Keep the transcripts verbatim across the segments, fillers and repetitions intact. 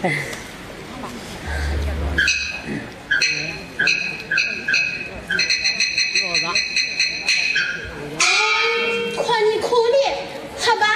看你哭的，好吧？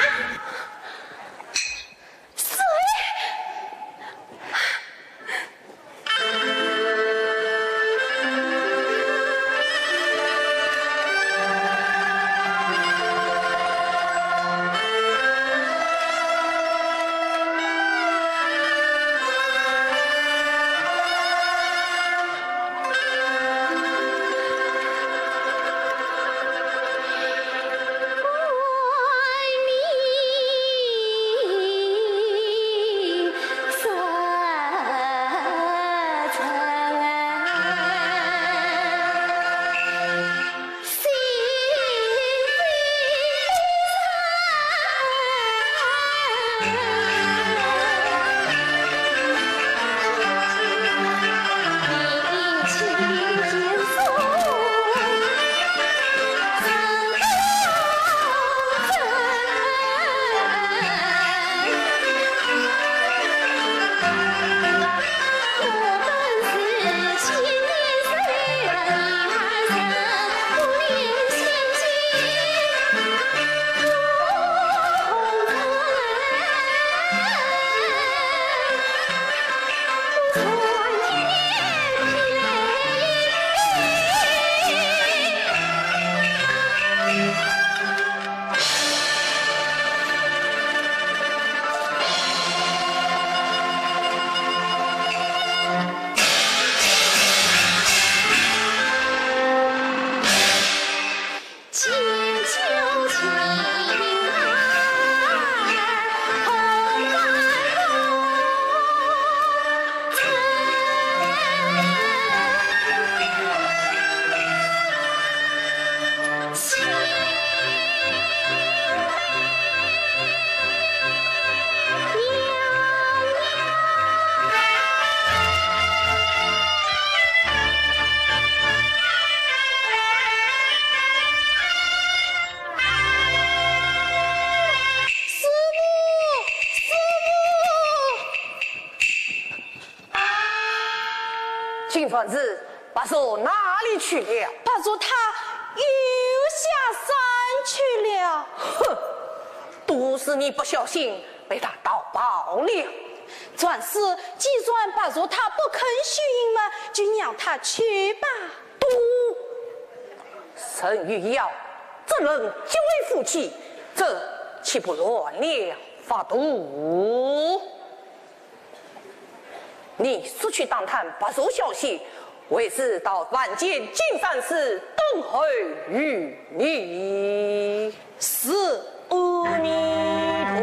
谁？师父，师父！金凤子，白蛇哪里去了？白蛇她又下山去了。哼，都是你不小心，被她盗跑了。传师，既然白蛇她不肯许音嘛，就让她去吧。都，人欲要，怎能教为夫妻？这岂不乱了法度？ 你速去打探白蛇消息，为师到凡间金山寺等候于你。是，阿弥陀佛。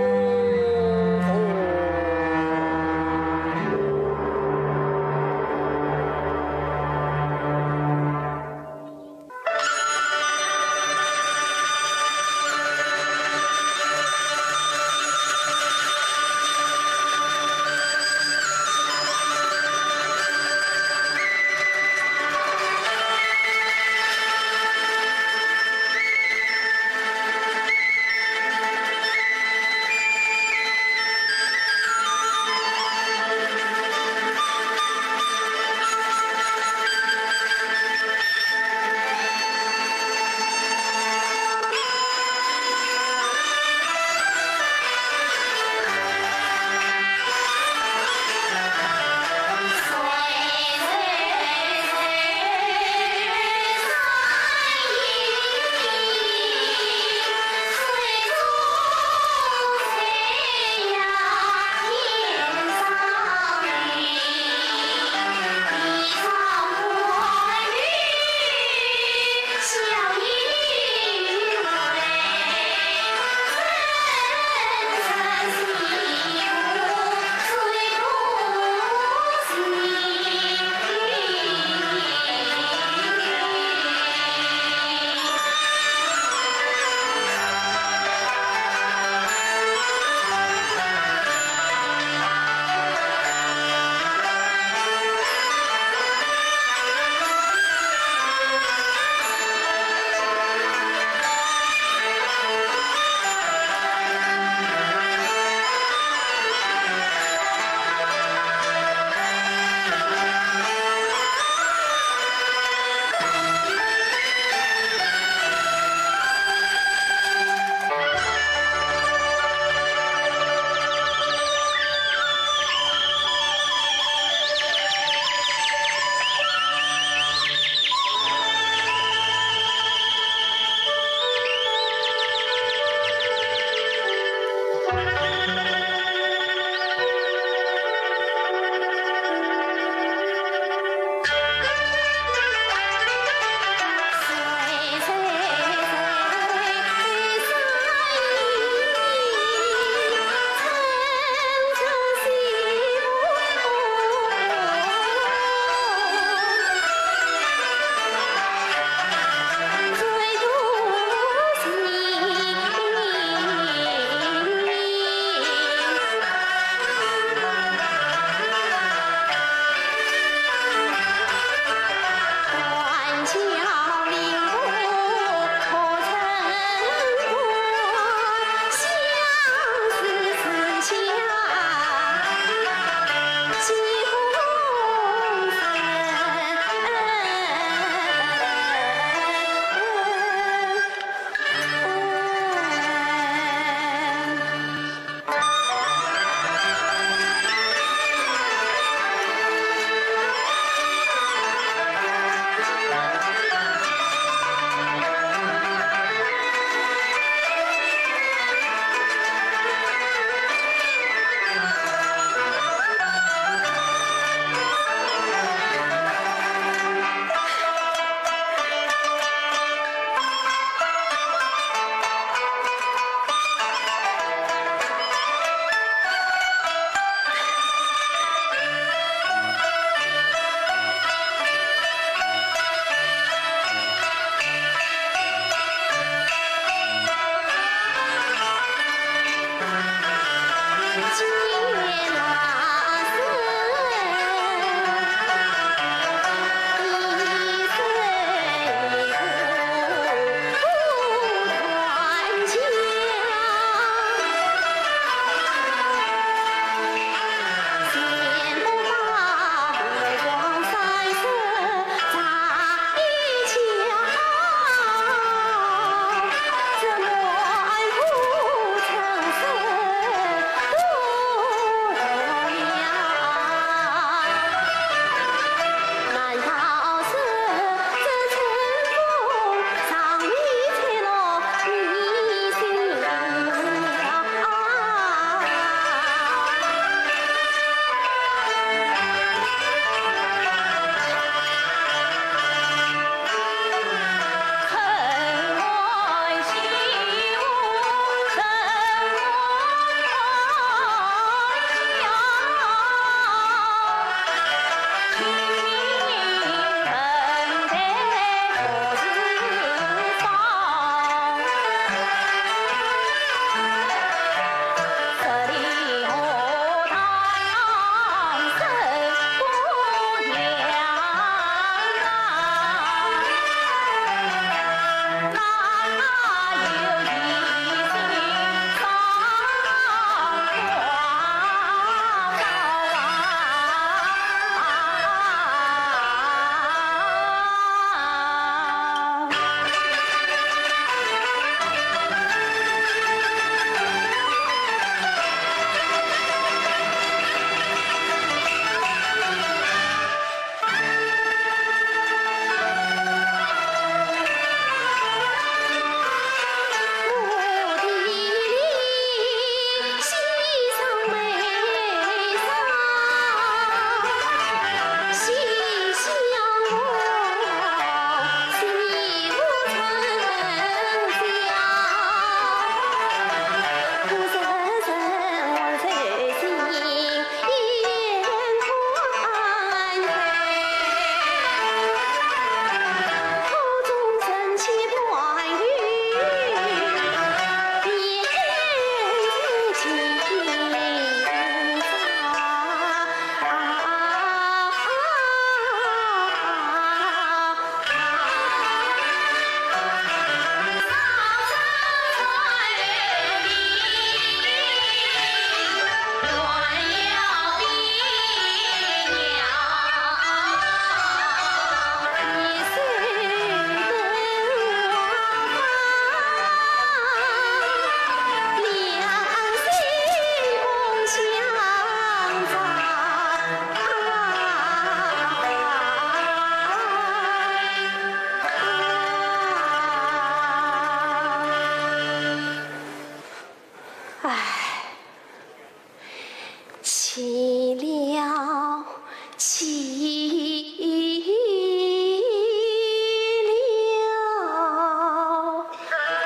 起了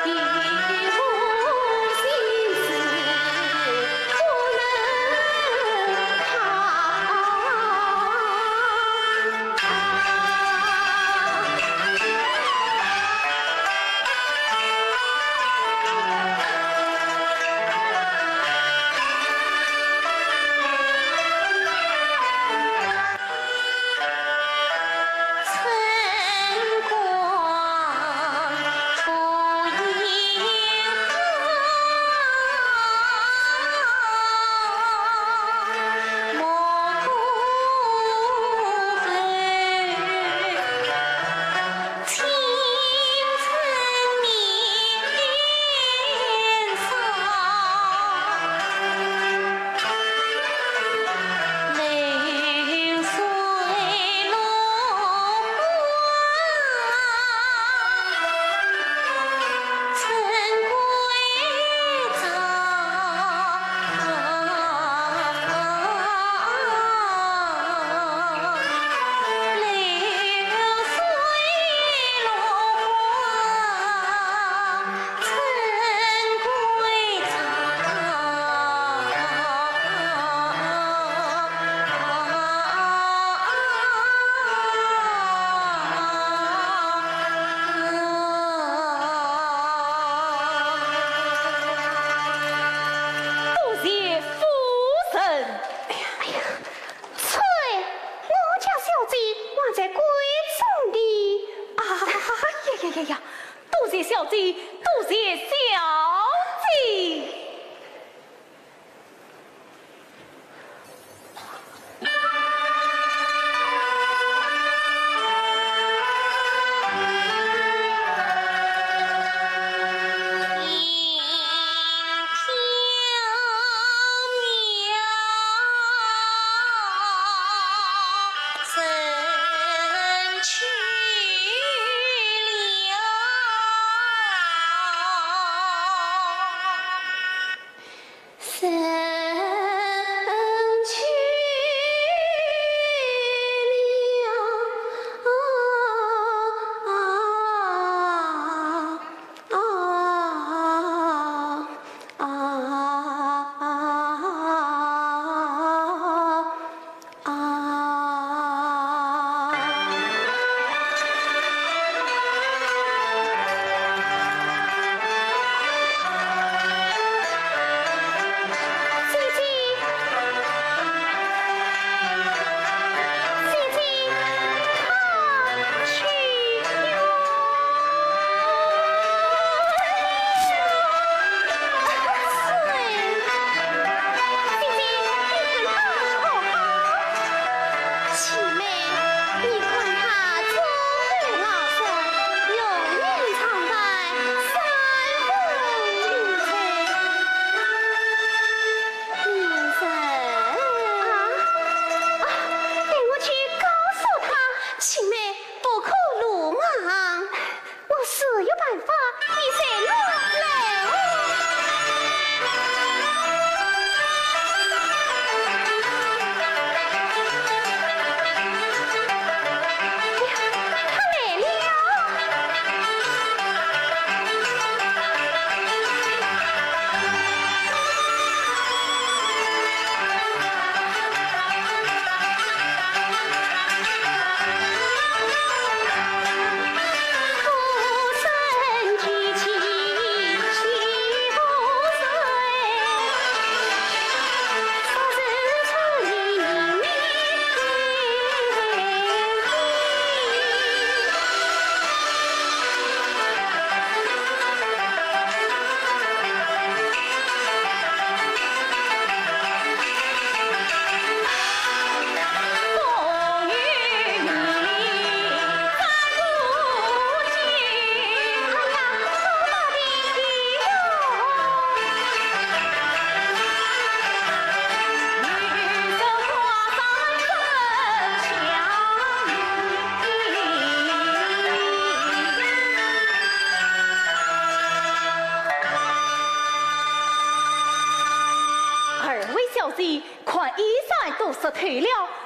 一封信是不能逃。 多谢夫人。哎呀，啐，我家小姐还在闺中的。啊呀呀呀呀！多谢小姐，多谢小姐。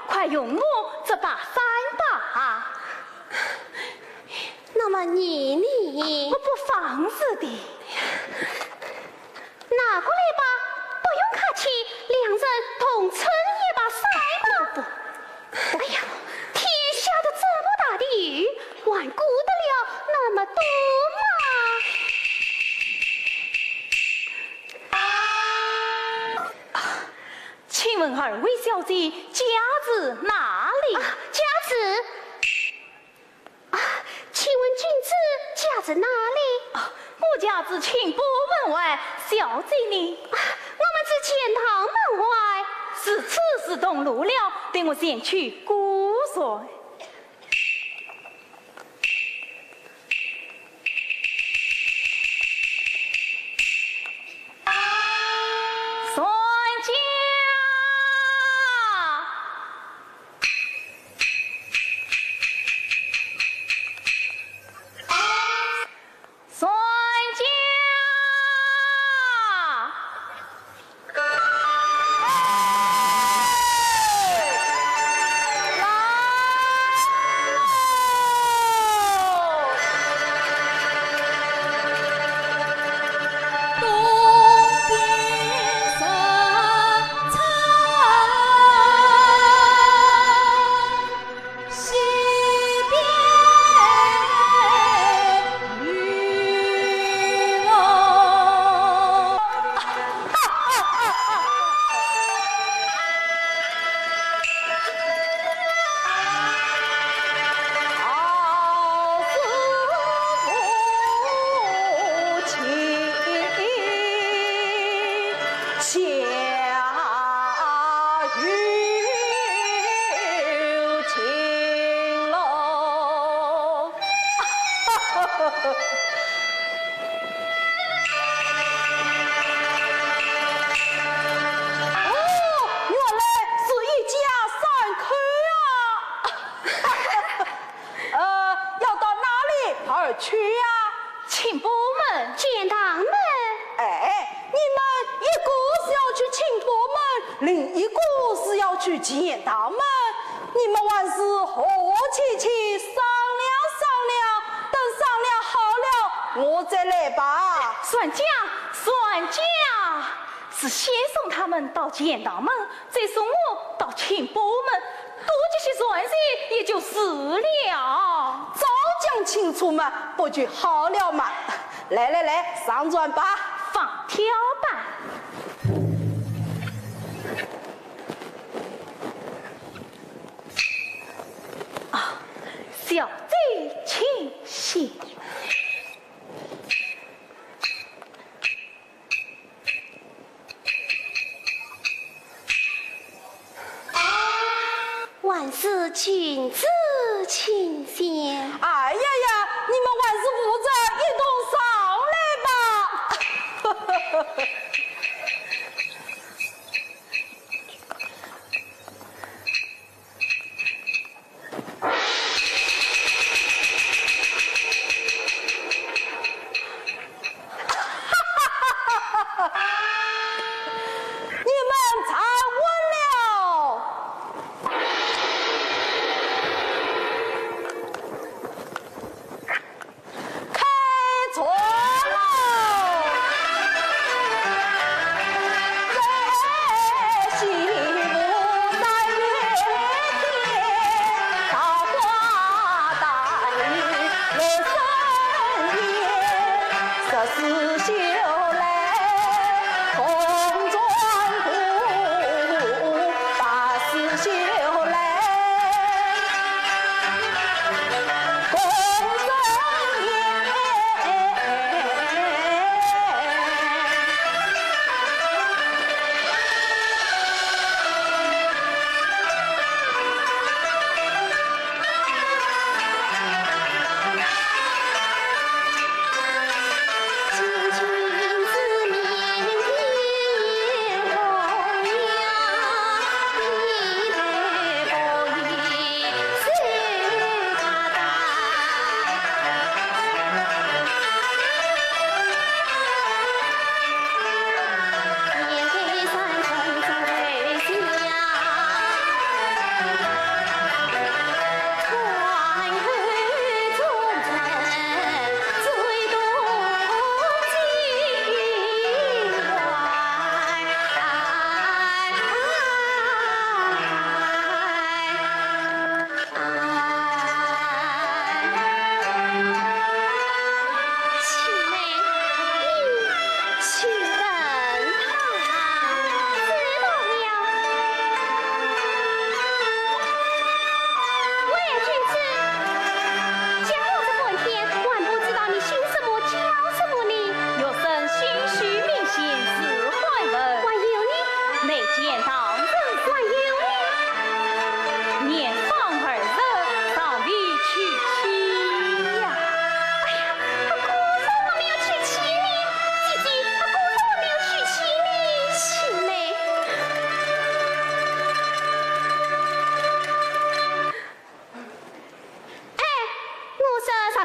快用我这把伞吧。那么你呢？我不妨事的。拿过来吧，不用客气，两人同撑一把伞嘛。不，不。哎呀，天下的这么大的雨，还顾得了那么多吗？ 请问二位小姐家住哪里？啊，家住？啊，请问君子家住哪里？啊，我家住清波门外，小姐呢？啊，我们住钱塘门外。如此是同路了，等我前去告诉。 船家，船家。哦，原来是一家三口啊！呃，要到哪里而去呀？清波门。钱塘门。哎，你们一个是要去清波门，另一个是要去钱塘门，你们还是和我妻妻商量商量，等商量好了，我再来吧。船家，船家，是先送他们到钱塘门，再送我到清波门，多接些船钱也就是了。早讲清楚嘛，不就好了嘛。来来来，上船吧。放挑担。 啊，小姐请起。万事君子请先。哎呀呀，你们还是扶着一同上来吧。 你们站稳了。 开船喽！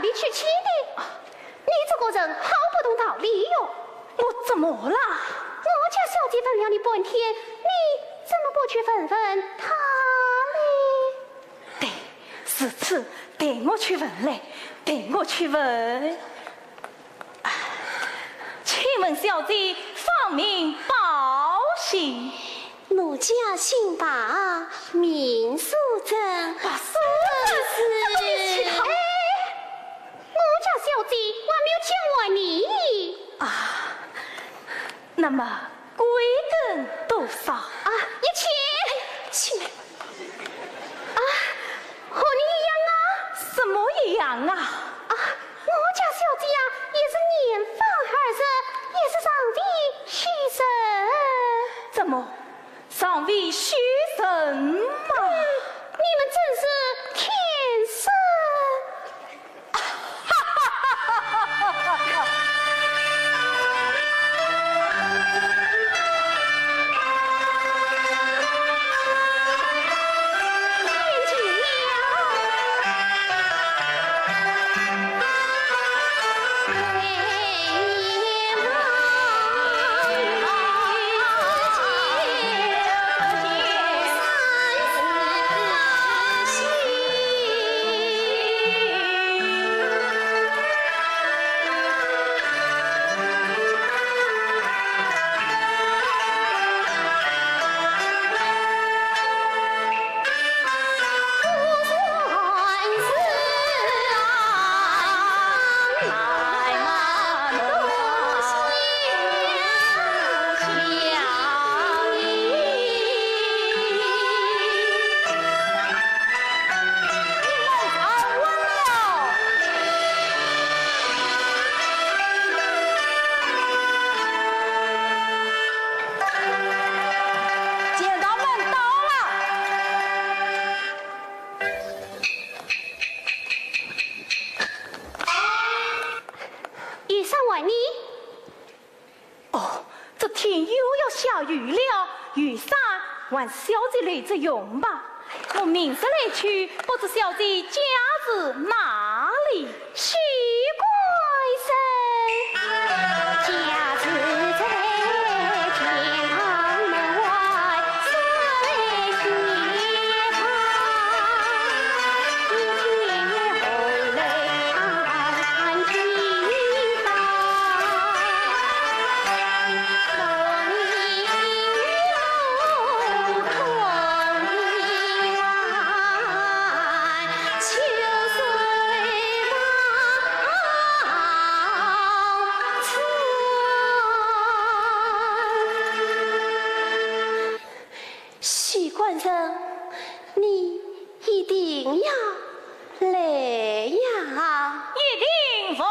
里去气的？你这个人好不懂道理哟。我怎么了？我家小姐问了你半天，你怎么不去问问她呢？对，如此，待我去问来，待我去问。请问小姐，芳名宝姓？ 奴家姓白，名淑贞。白淑贞，这个你是……哎，我家小姐还没有讲完呢。啊，那么贵庚多少？啊，一千。哎，请来。啊，和你一样啊。什么一样啊？啊，我家小姐呀，也是年方二十，也是尚未许人。怎么？ 尚未许人嘛。嗯，你们真是天生……哦，这天又要下雨了，雨伞还是小姐留着用吧。我明日来取，不知小姐家住哪里？ 许官人。许官人，你一定要来呀！一定奉报。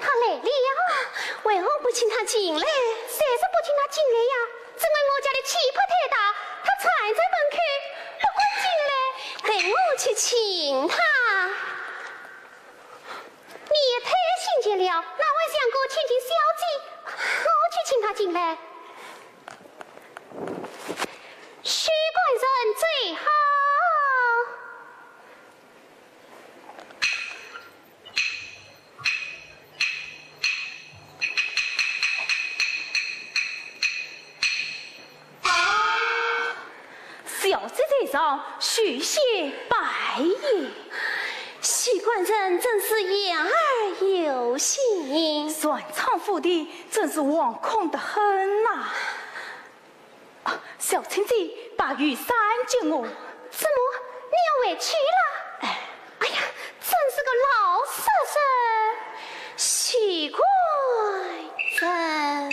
他来了。为何不请他进来？谁说不请他进来呀？只为我家的气魄太大，他站在门口，不敢进来，待我去请他。你也太心急了，哪会想过请请小姐？我去请他进来。许官人最好。 小姐在上，许仙拜也。许官人真是言而有信。船舱府邸真是惶恐得很呐。啊，小青姐，把雨伞借我。怎么，你要回去了？哎。哎呀，真是个老实人，许官人。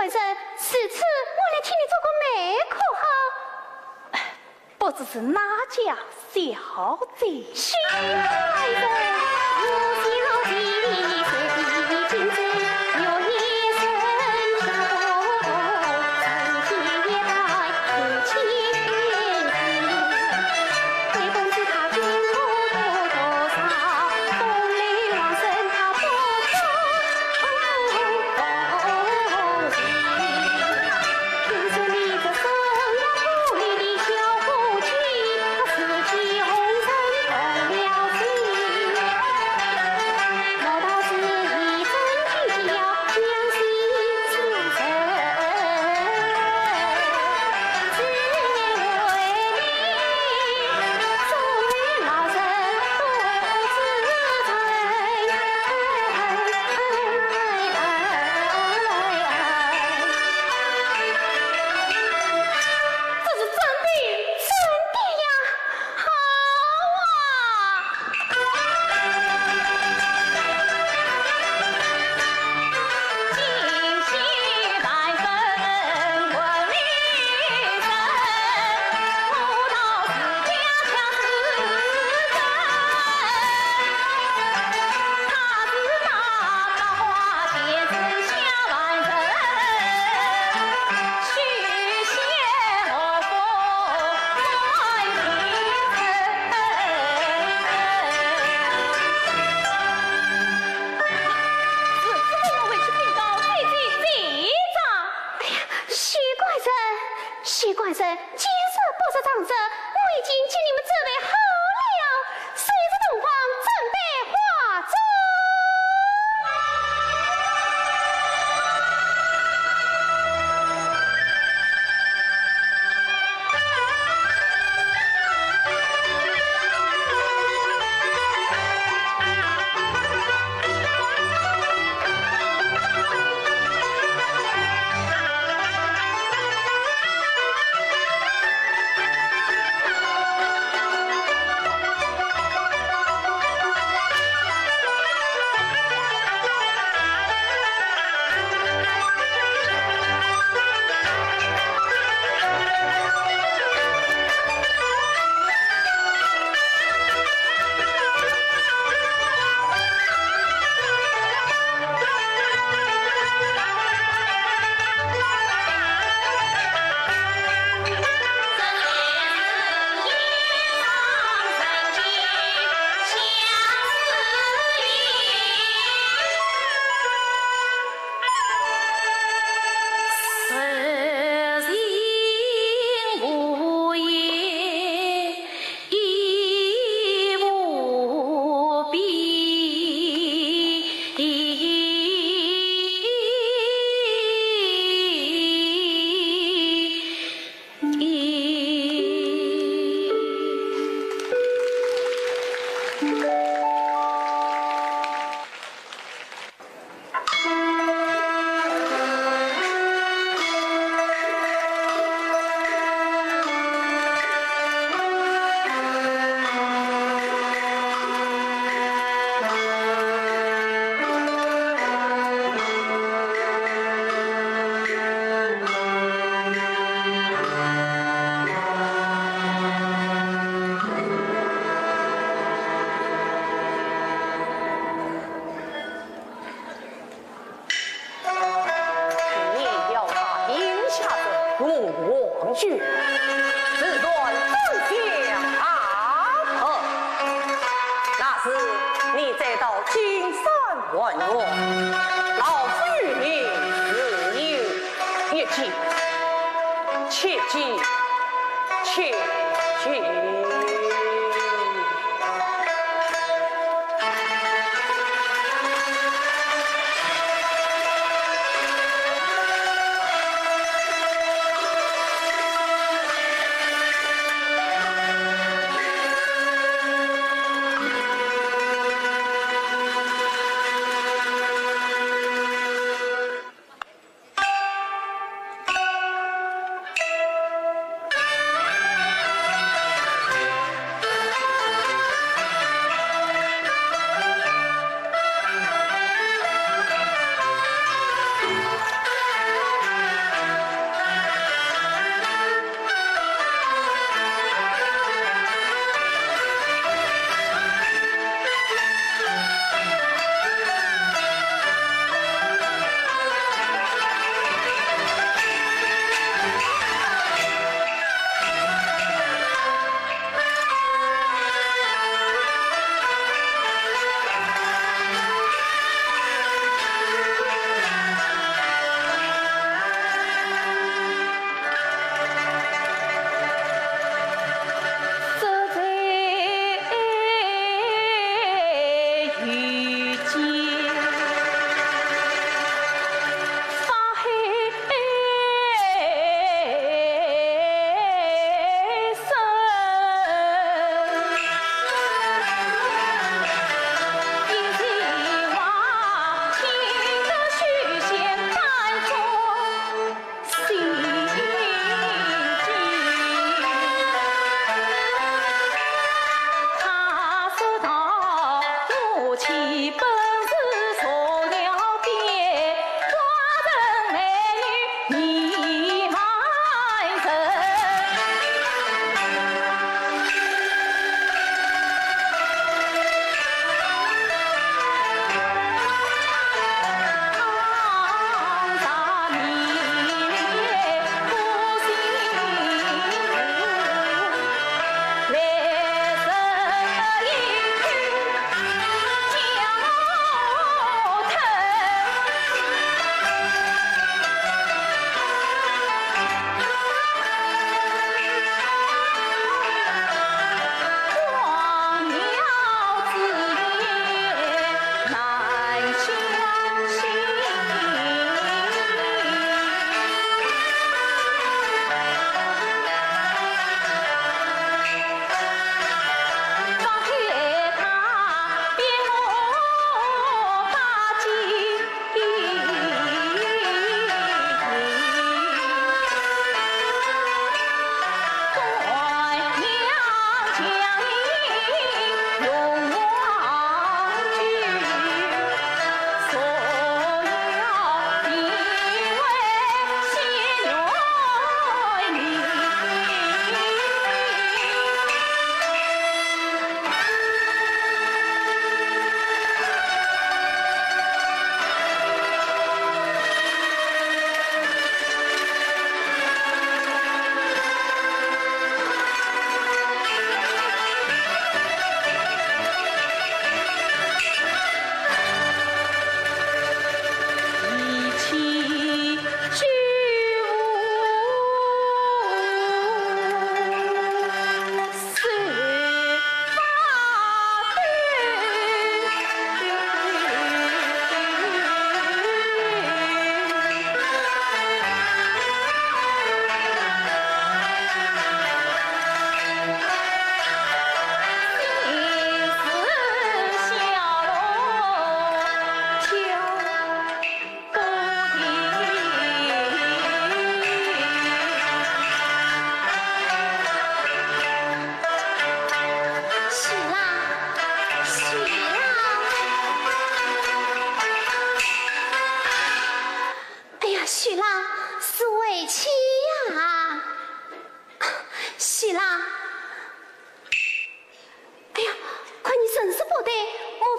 官人，如此我来替你做个媒可好？不知是哪家小姐？许官人。这是真的，真的呀！好啊！哎呀，许官人，许官人，既然不是长者，我已经替你们准备好了。随着洞房准备花烛。你要他饮下这凤凰酒，自断真相大恨。那时你再到金山还愿，老夫与你自有一计，切记，切记。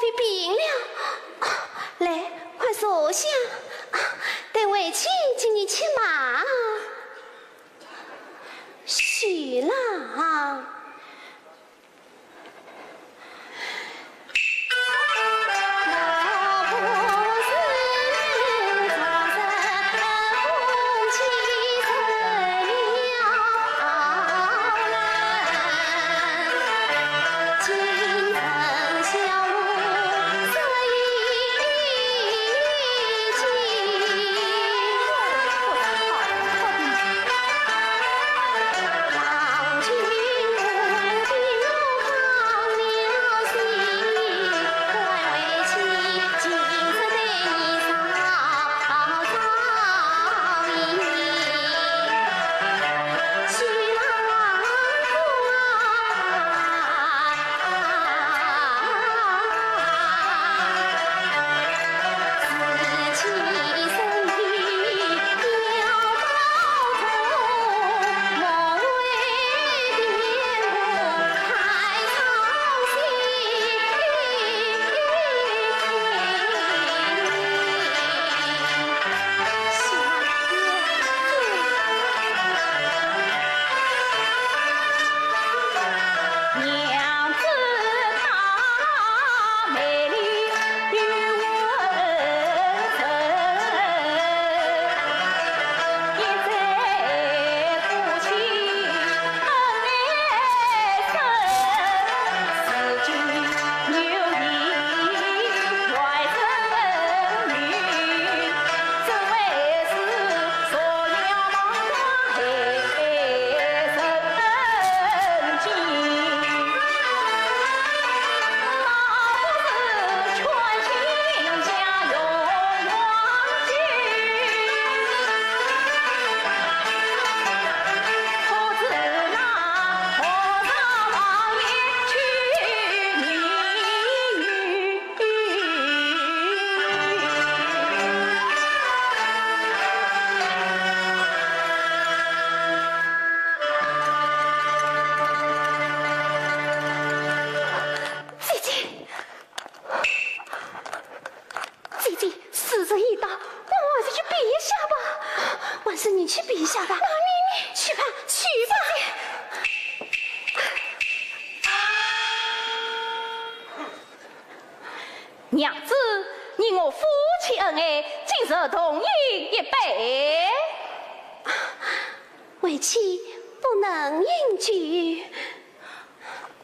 你病了，啊，来，快坐下，啊，待为妻替你牵马。许郎。姐姐，姐姐，时辰已到，我们还是去避一下吧。还是你去避一下吧。那你，你去吧，去吧。娘子，你我夫妻恩爱，今日同饮一杯。为妻不能饮酒。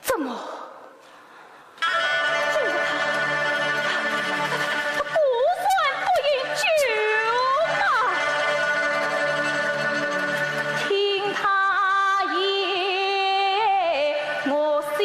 怎么？今日他，他果然不饮酒吗？听他言，我心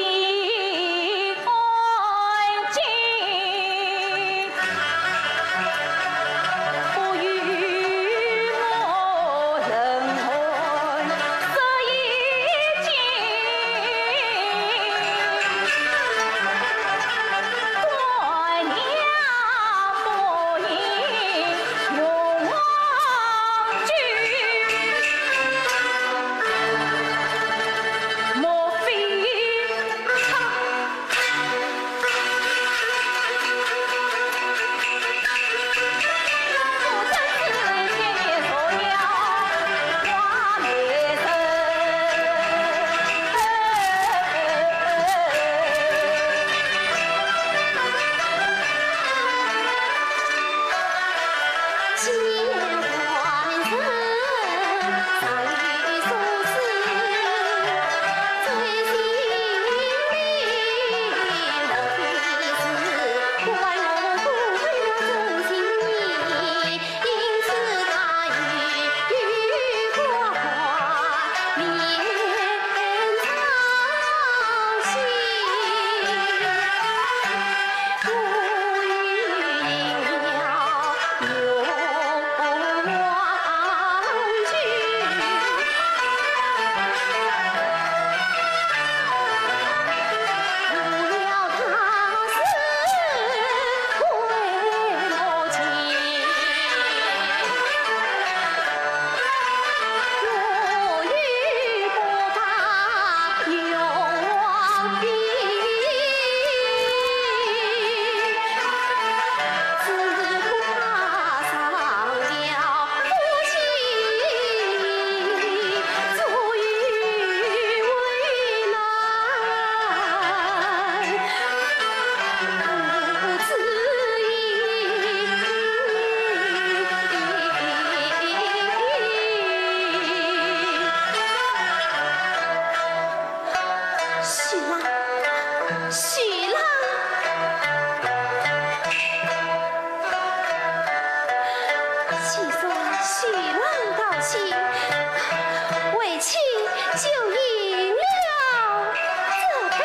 许郎，许郎。既然许郎到齐，为妻就饮了这杯。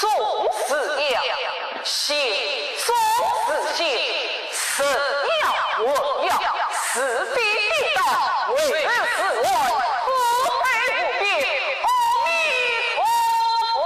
中是药，邪中是邪，是药混药，是非非道，为尔是乱，不配不必。阿弥陀佛。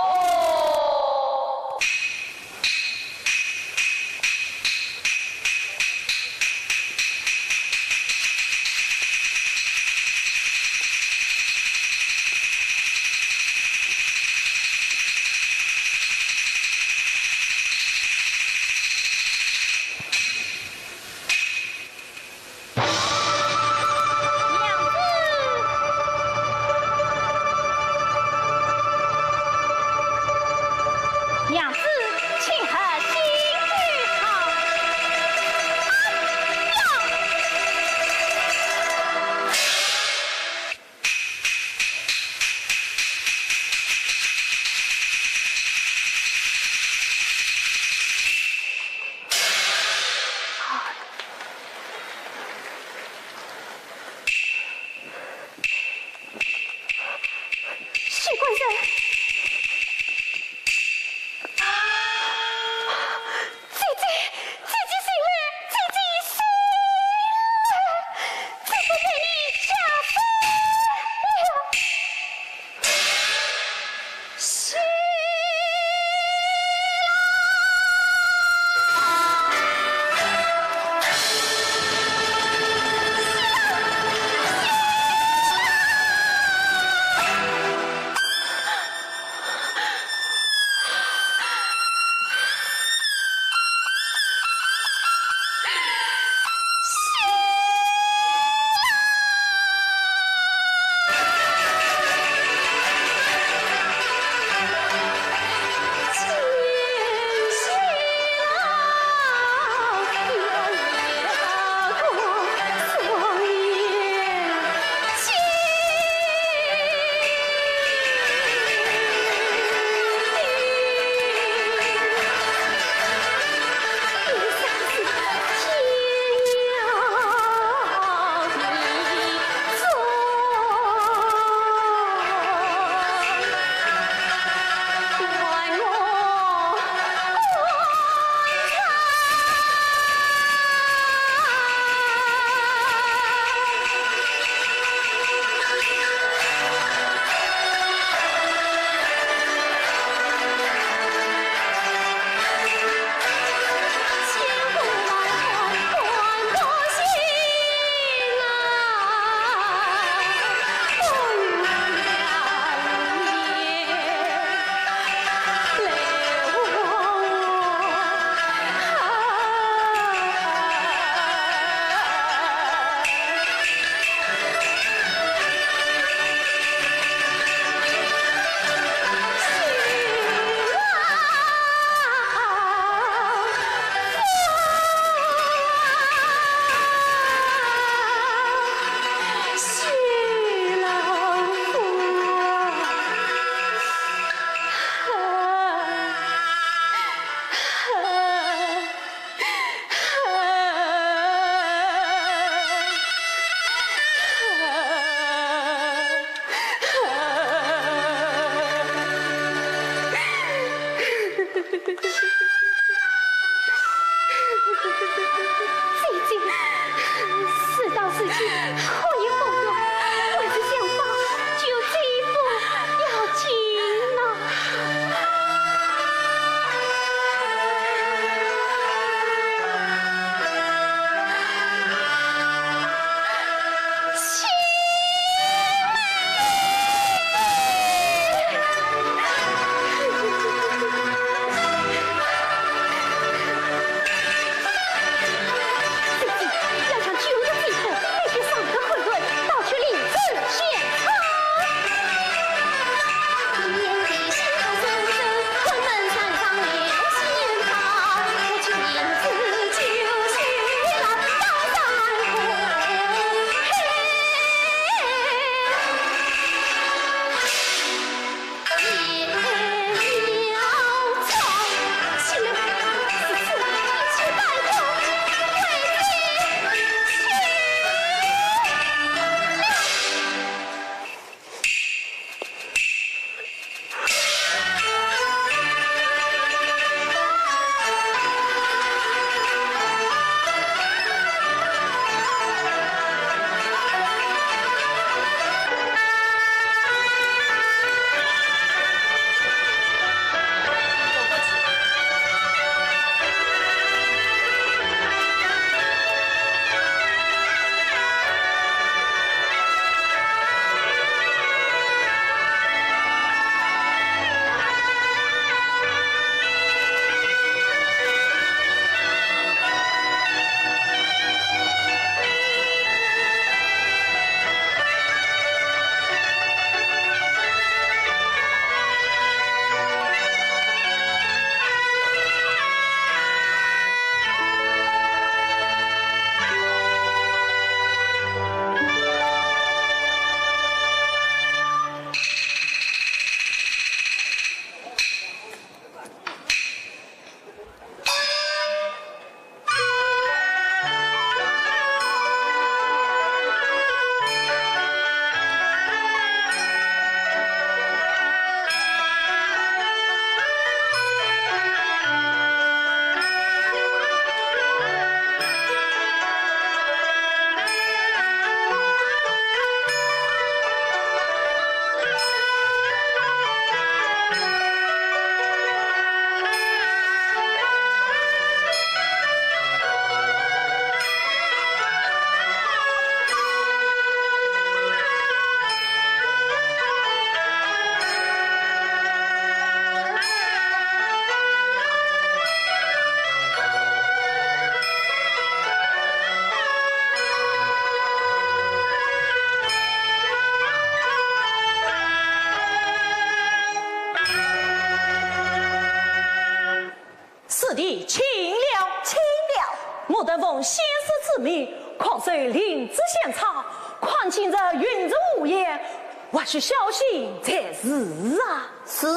师弟，请了。请了。我等奉先师之命，抗击灵芝仙草，况今日云中无言，或许小心才是啊。是。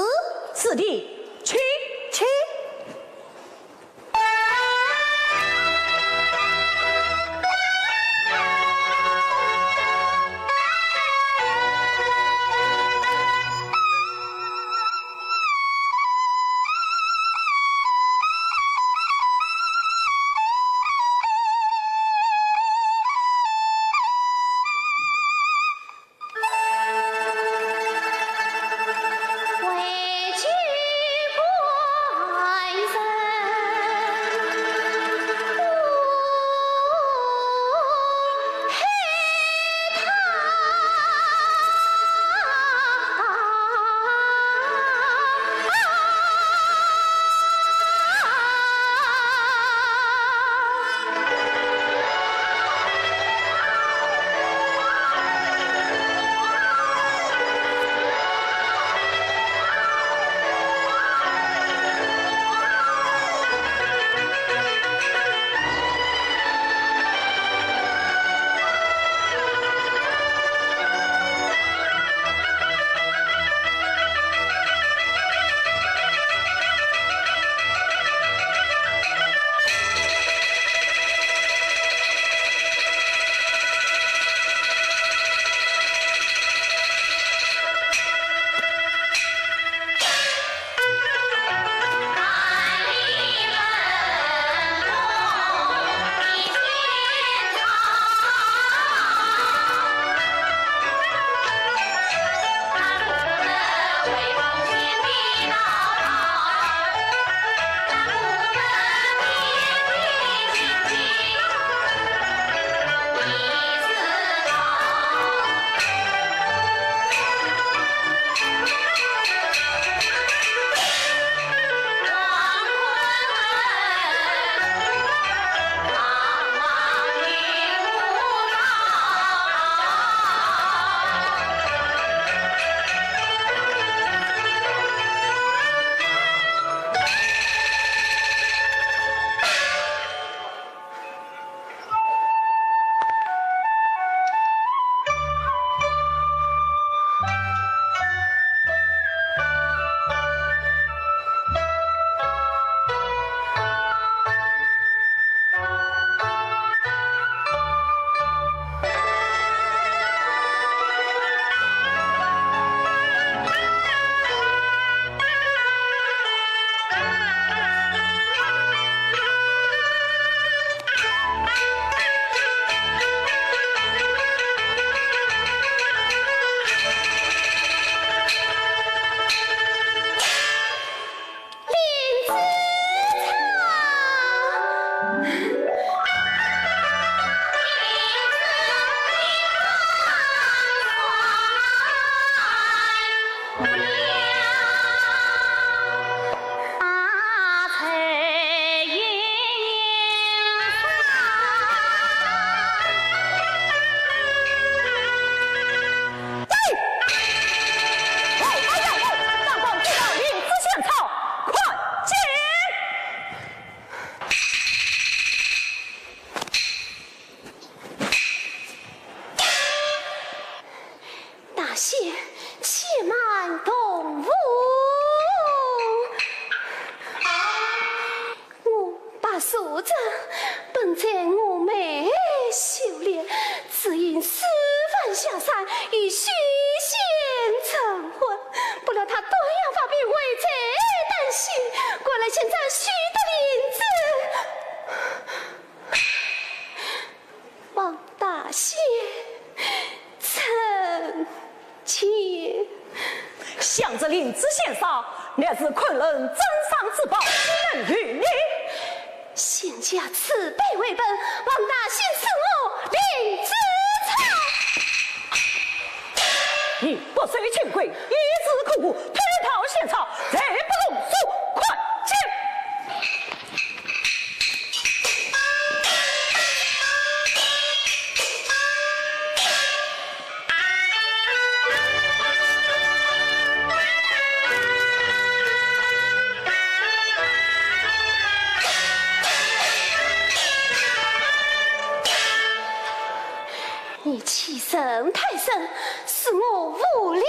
师弟，请。请。大仙，且慢动武。我白素贞，本在峨眉修炼，只因师父下山，已许仙成婚，不料他断阳发病，危在旦夕，关了现在许多灵芝。 望大仙成全。想这灵芝仙草，乃是昆仑镇上之宝，岂能与你？仙家慈悲为本，望大仙赐我灵芝草。你不守清规，以此可恶，偷盗仙草，罪不容恕，快去！欺人太甚，使我无力了。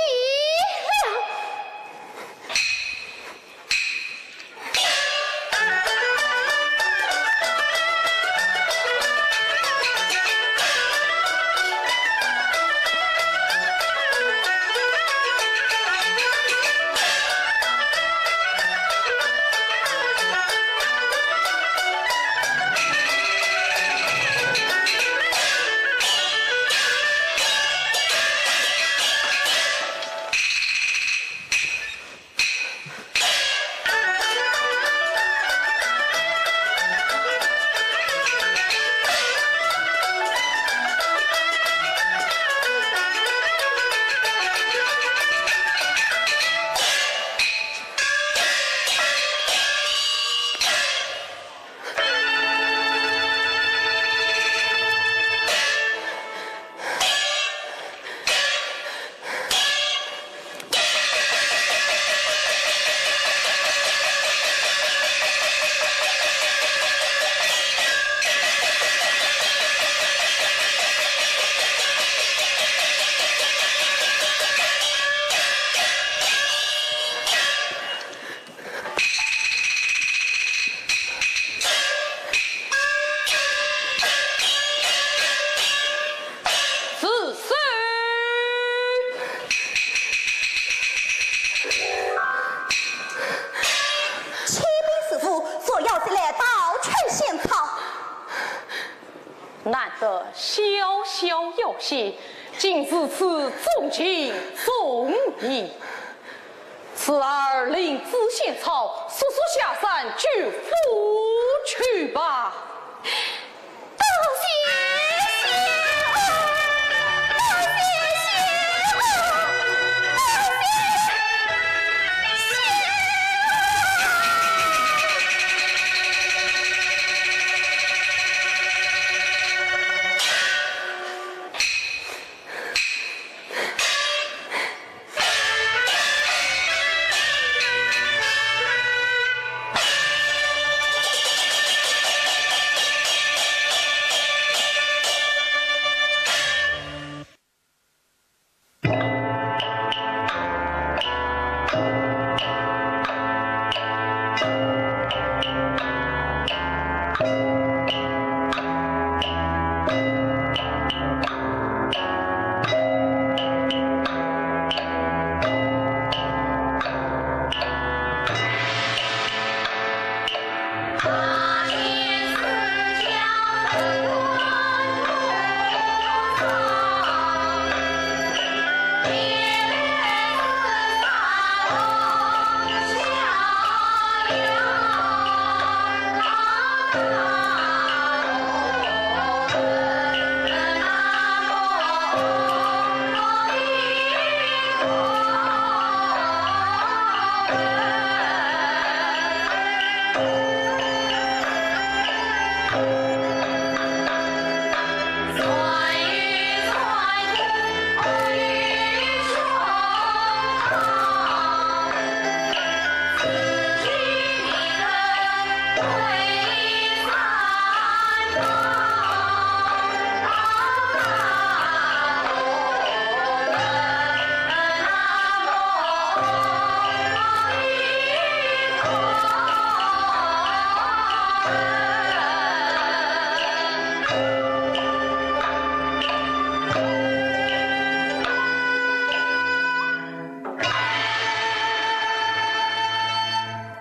住手！启禀师父，捉妖贼来盗取仙草。难得小小妖仙，竟如此纵情纵意。 此儿领子仙草，速速下山救父去吧。多谢仙翁，多谢仙翁，多谢仙翁。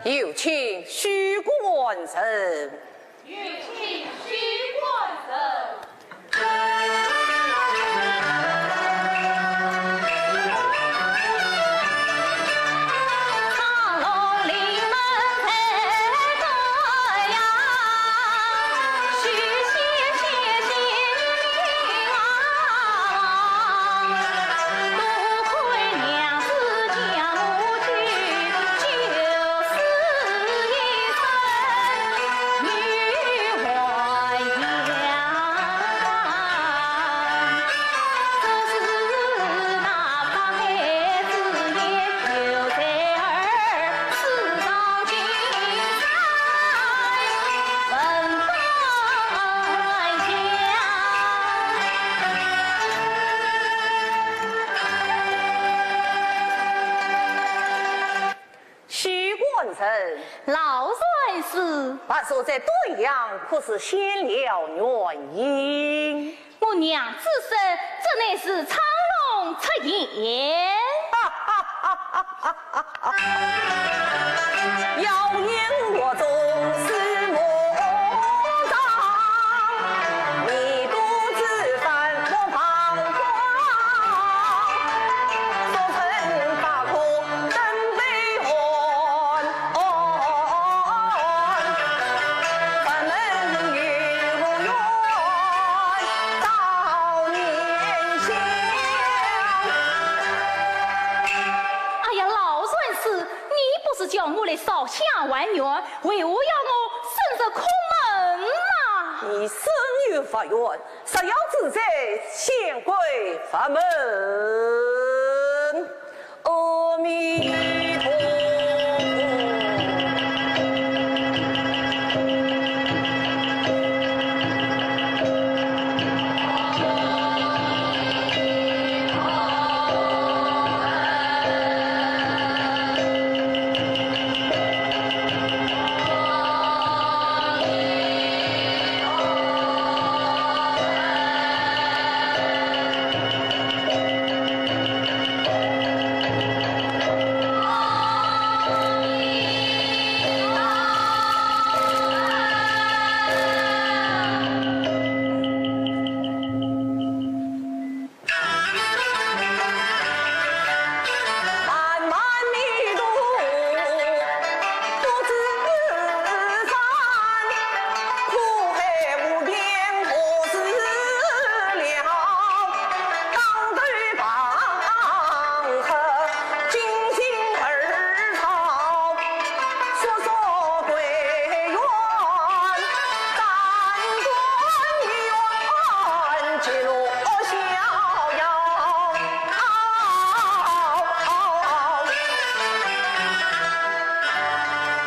有请许官人。有请许官人。算是。话说在端阳可是现了原形？我娘子说，这乃是昌隆出现。哎呀，老算是，你不是叫我来烧香还愿，为何要我生日叩门呐？你生日发愿，若要自在，先跪佛门。阿弥陀佛。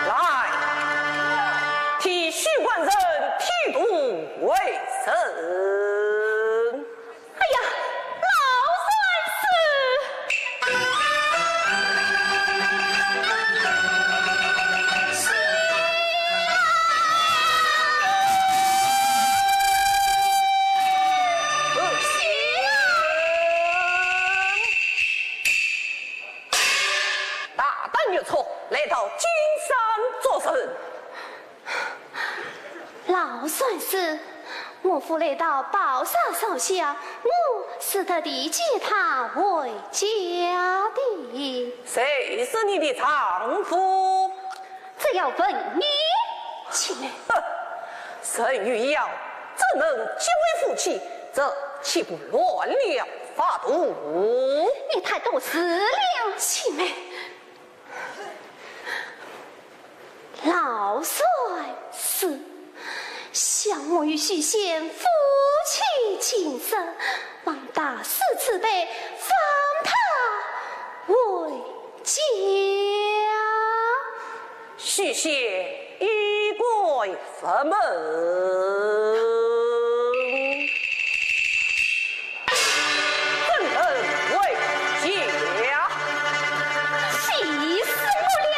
来，替许官人剃度为僧。 哎呀，老算是！大胆越错，来到金山作甚？ 老算是，我父来到宝刹烧香，我是特地接他回家的。谁是你的丈夫？这要问你，青梅。哼，人与妖怎能结为夫妻？这岂不乱了法度？你太多事了，青梅。 老算是，想我与许仙夫妻情深，望大师慈悲，放他回家。许仙已归 佛门。怎能回家？气死我了！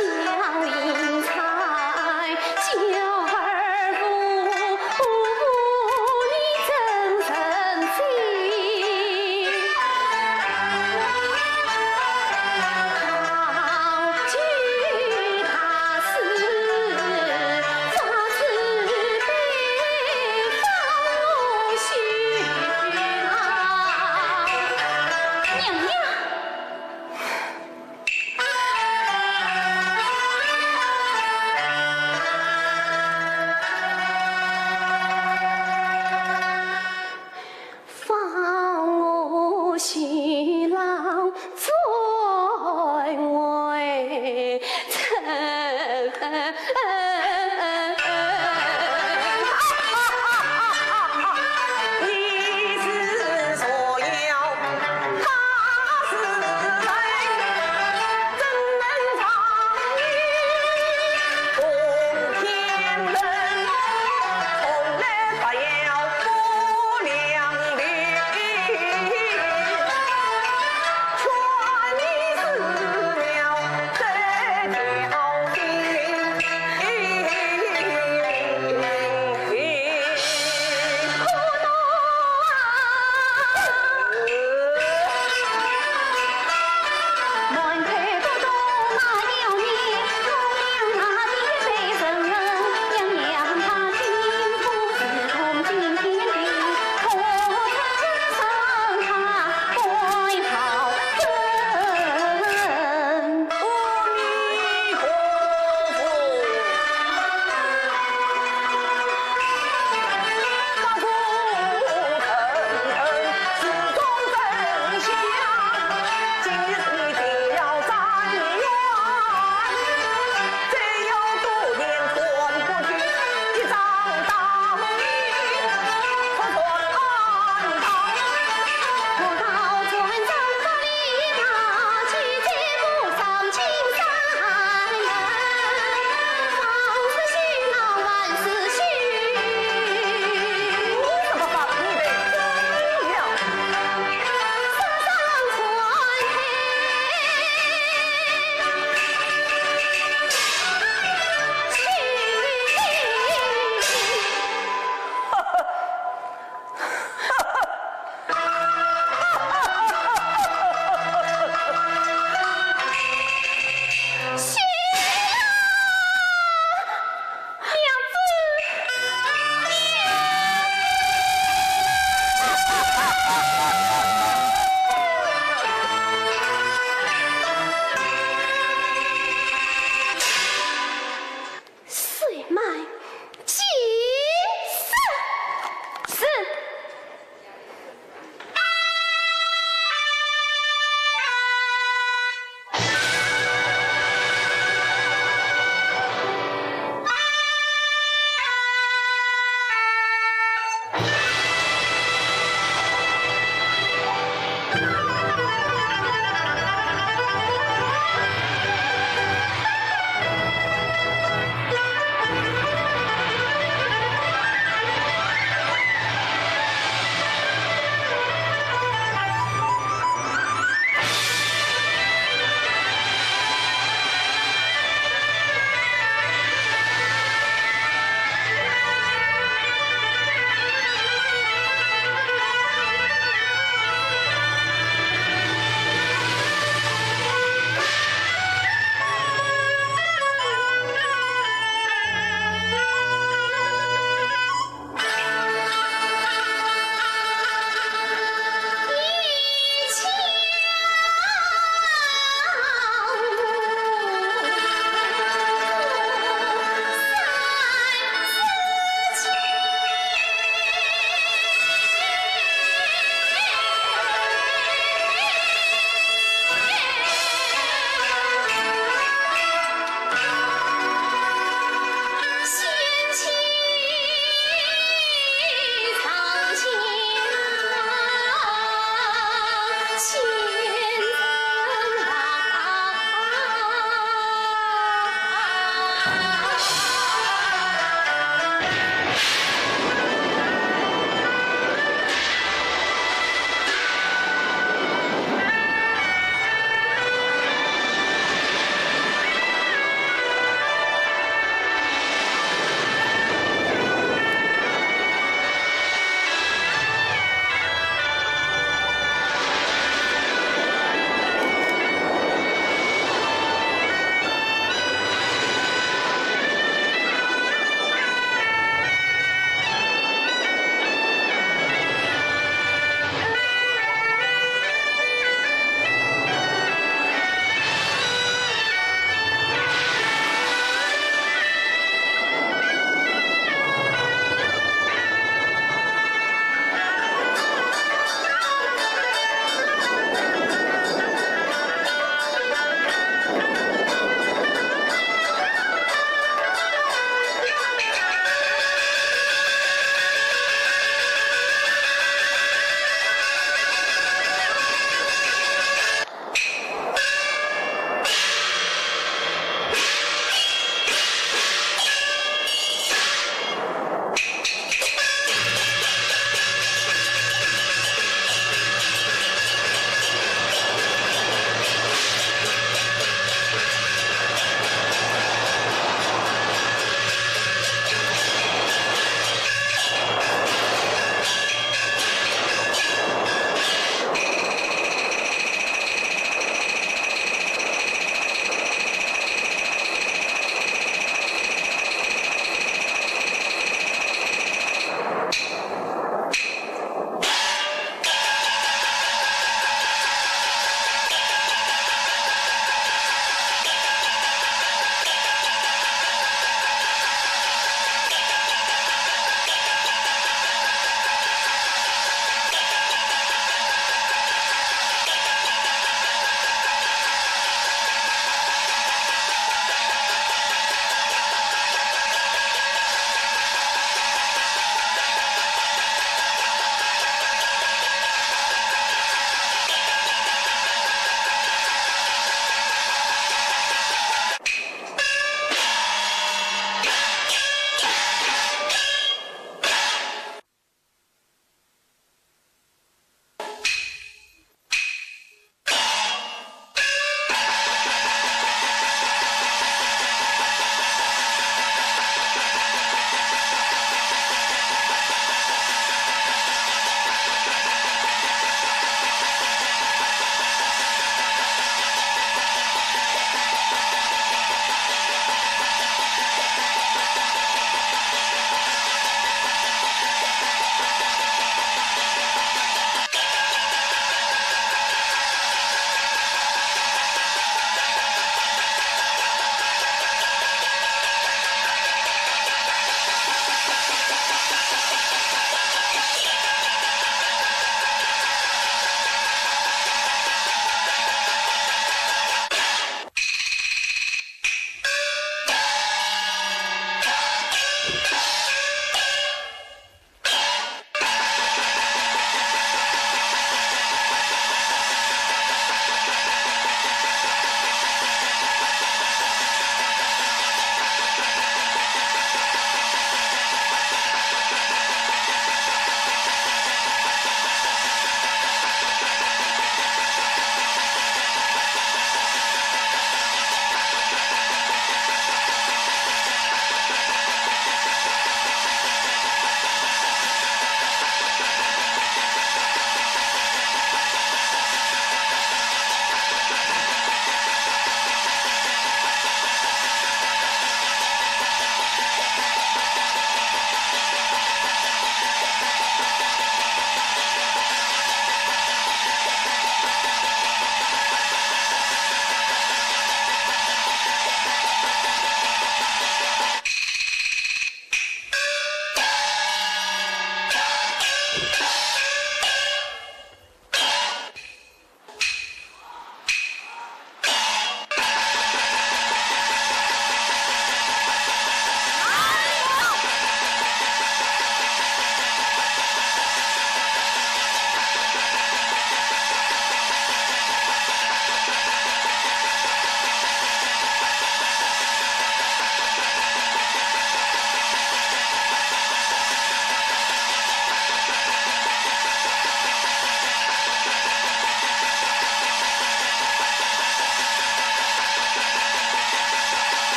娘娘。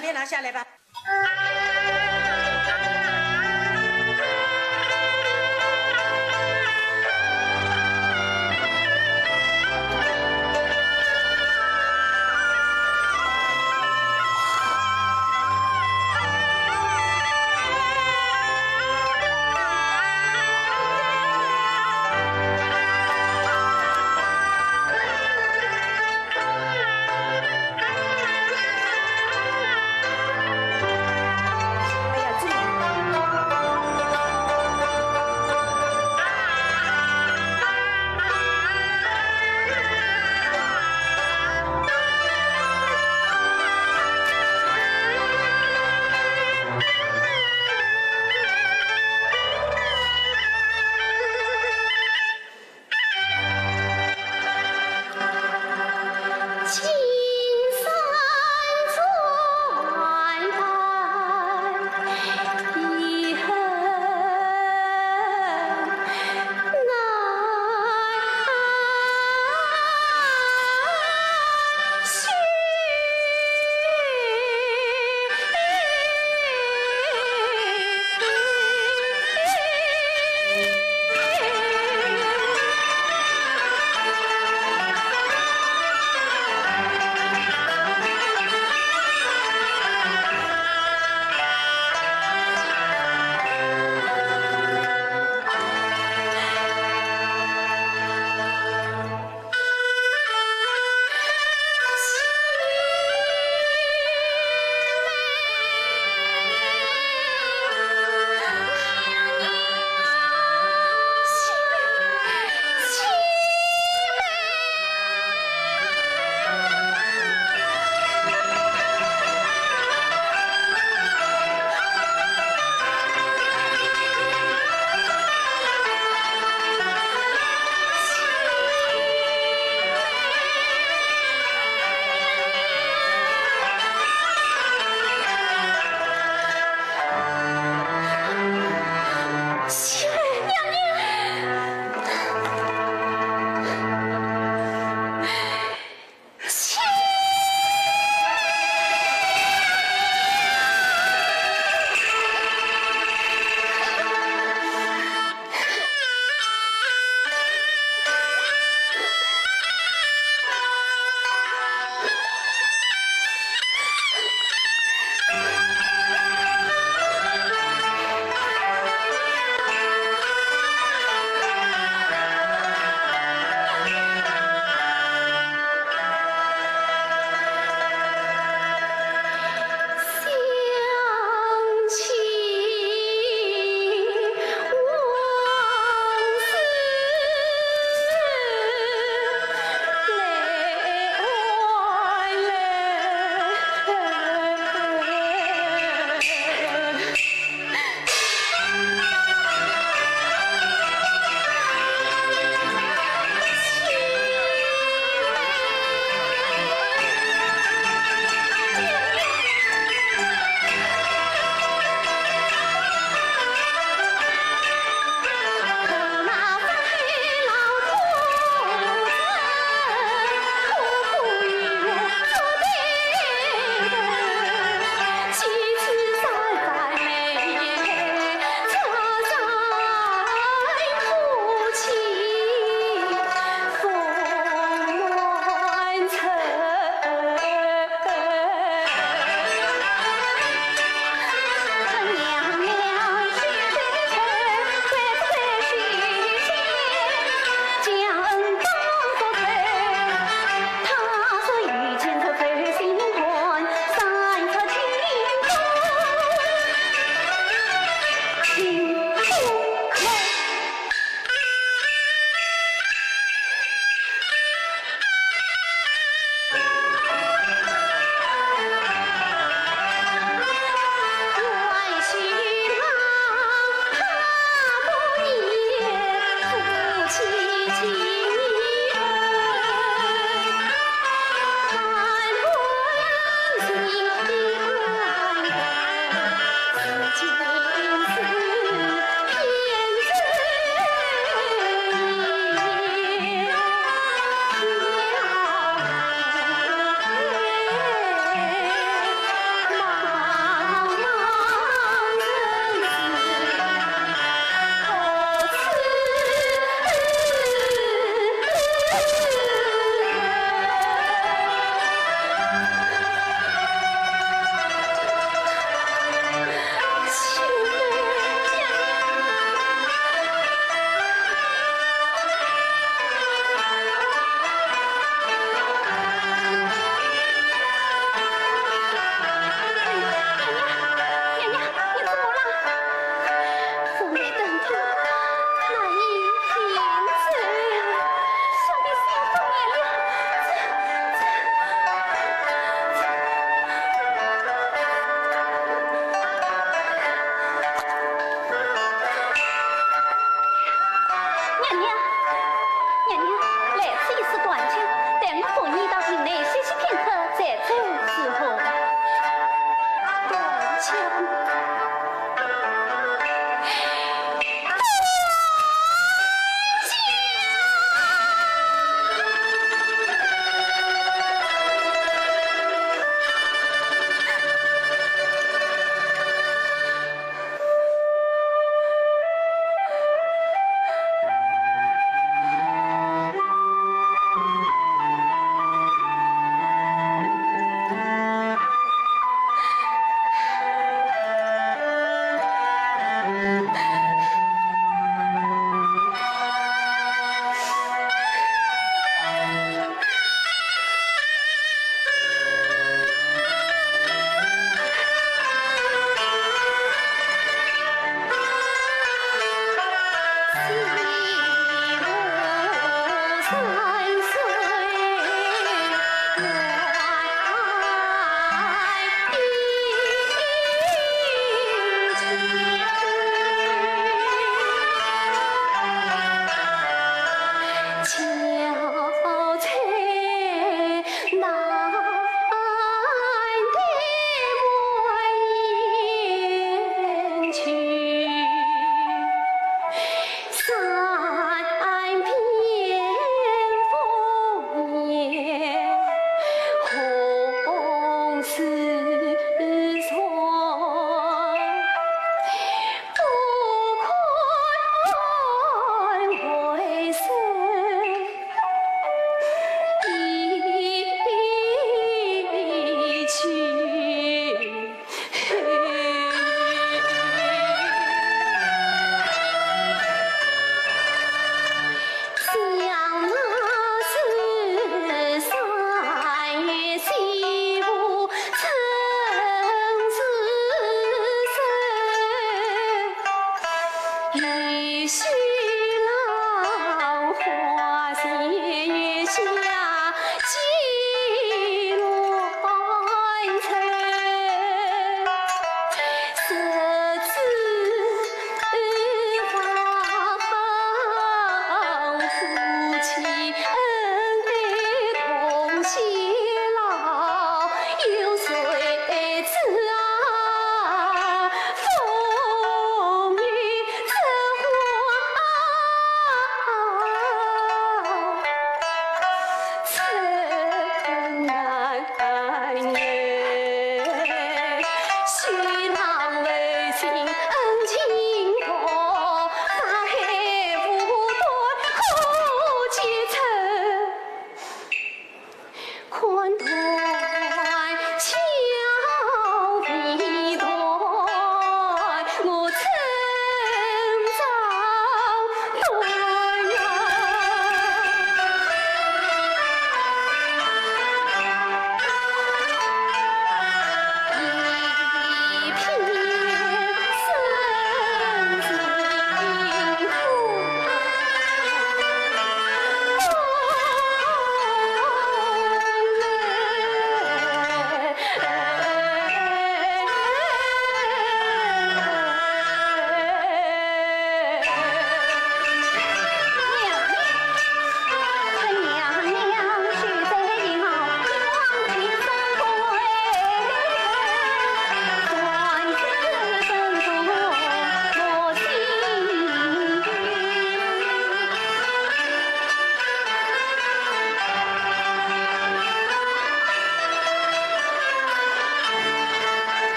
面拿下来吧。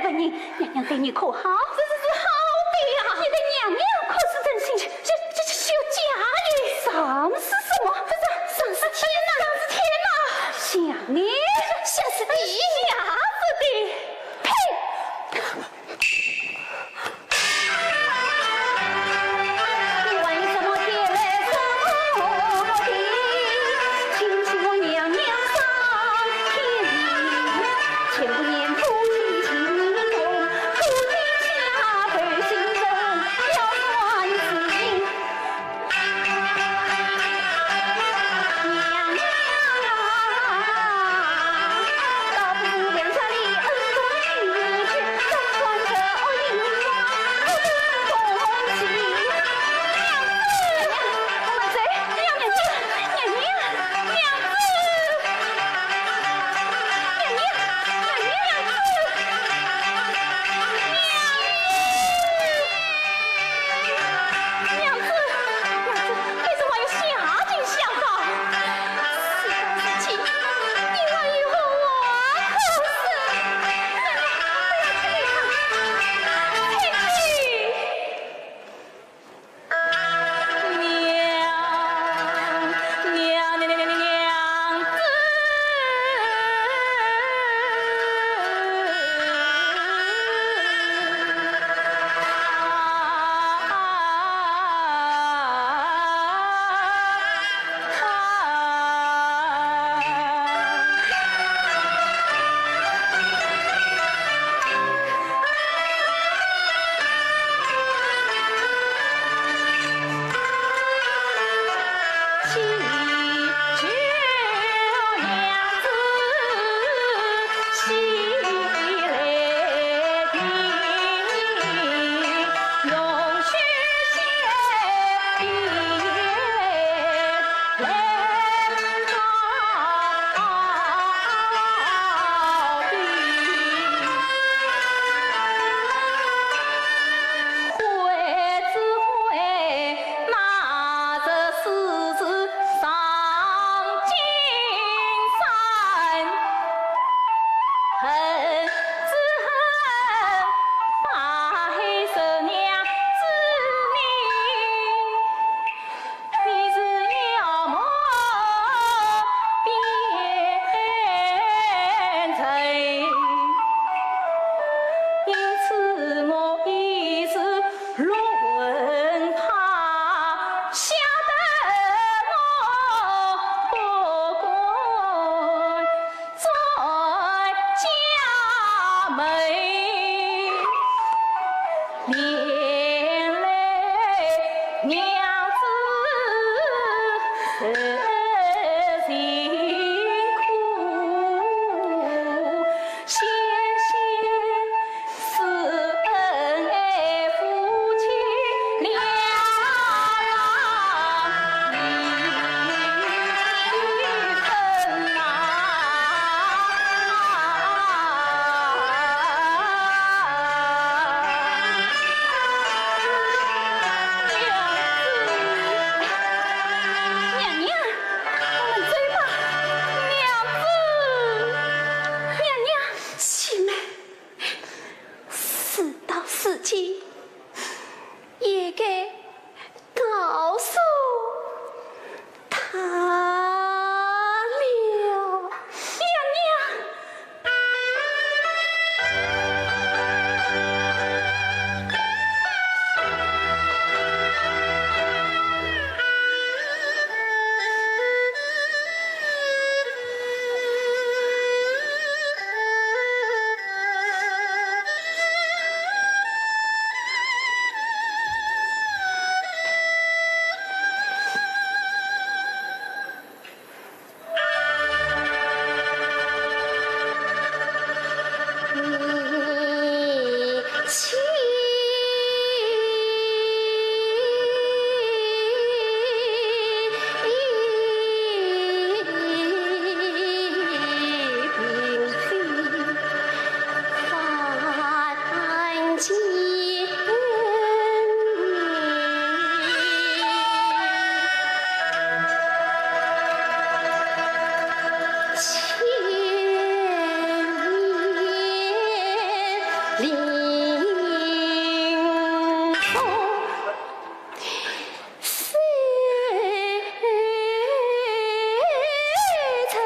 个人，娘娘对你可好？这是，是好的呀。你对娘娘可是真心？这，这，这是有假的。上是什么？这是上是天呐，上是天呐。下呢？下是地。下是地。呸！你为什么天来说地？请求娘娘上天庭，千不年夫妻情同，夫妻家头心中要算清。 娘子，娘子，你怎么又下井下灶？事到如今，你还有何话可说？娘娘，不要去理他，退去。娘，娘，娘，娘，娘子。娘娘，我们走吧。娘子，娘娘。喜妹，事到如今，也该告诉他了。娘娘。林风水城。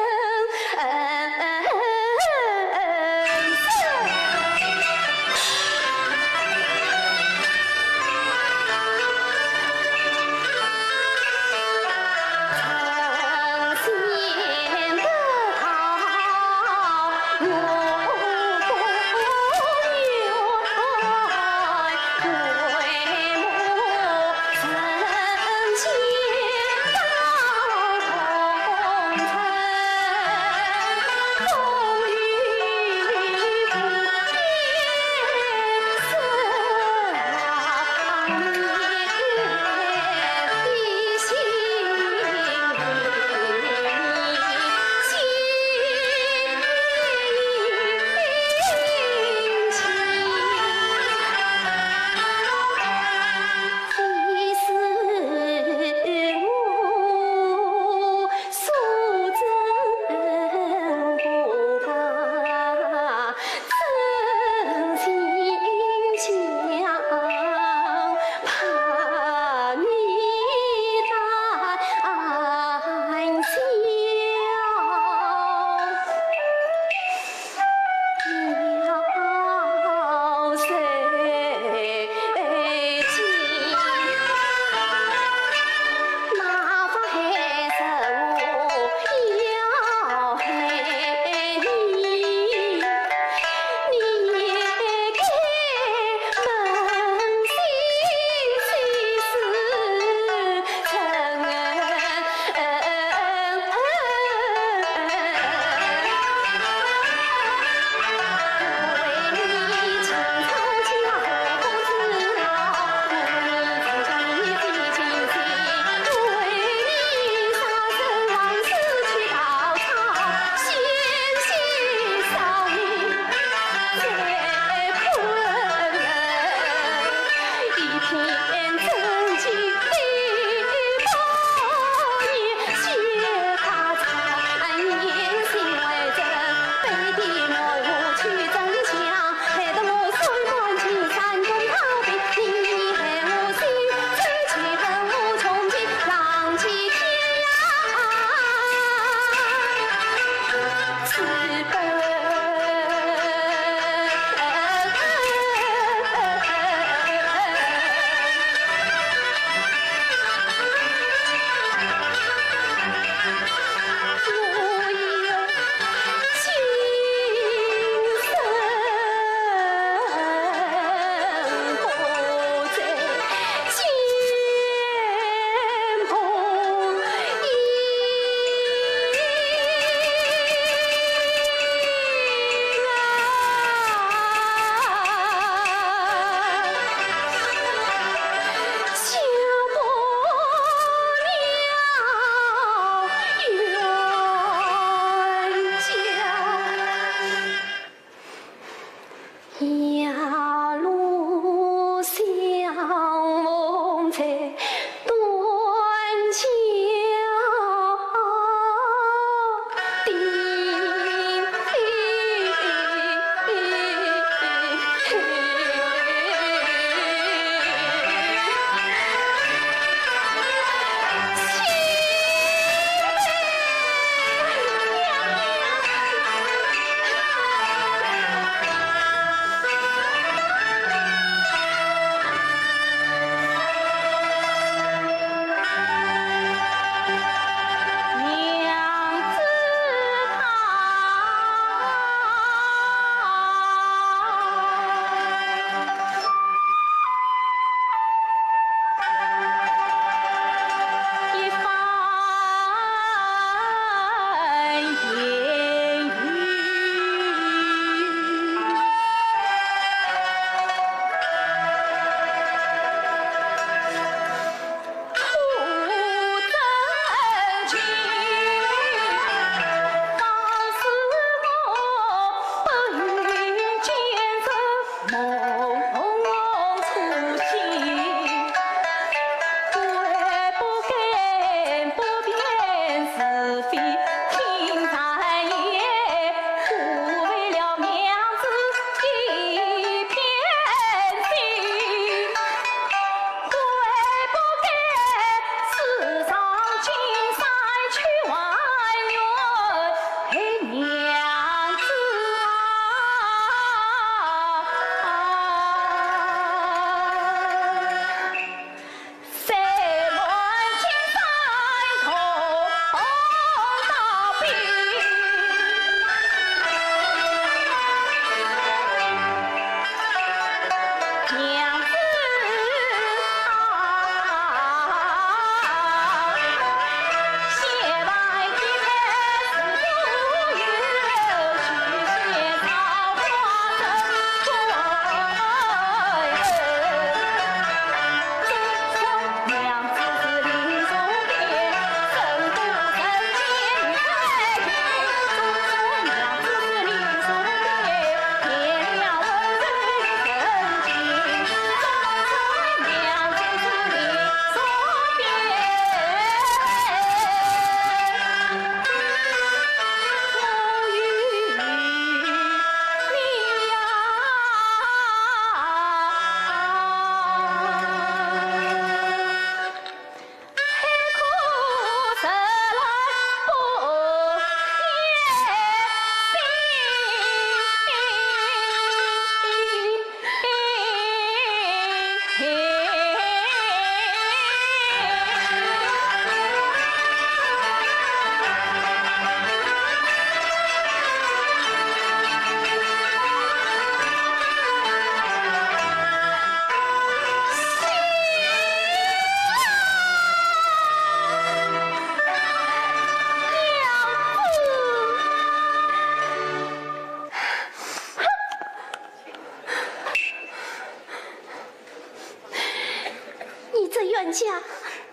你这冤家，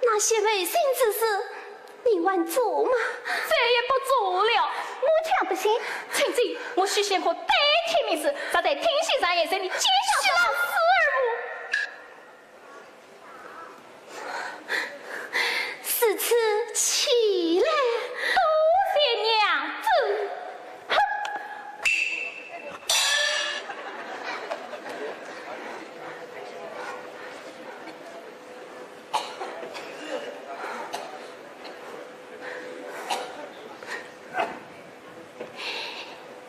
那些违信之事，你还做吗？再也不做了。我讲不信。请进，我许仙客戴天明誓，早在听信谗言，在你肩上。死而无。如此起来。多谢娘子。哼！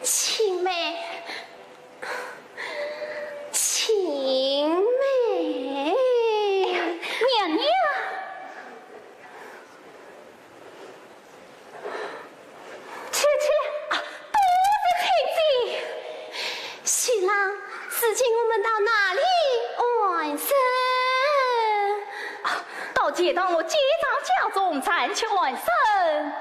青梅，青梅。哎呀，娘娘！去，去，啊，多谢青姐。新郎，如今我们到哪里安身？啊，到钱塘我姐丈家中暂且安身。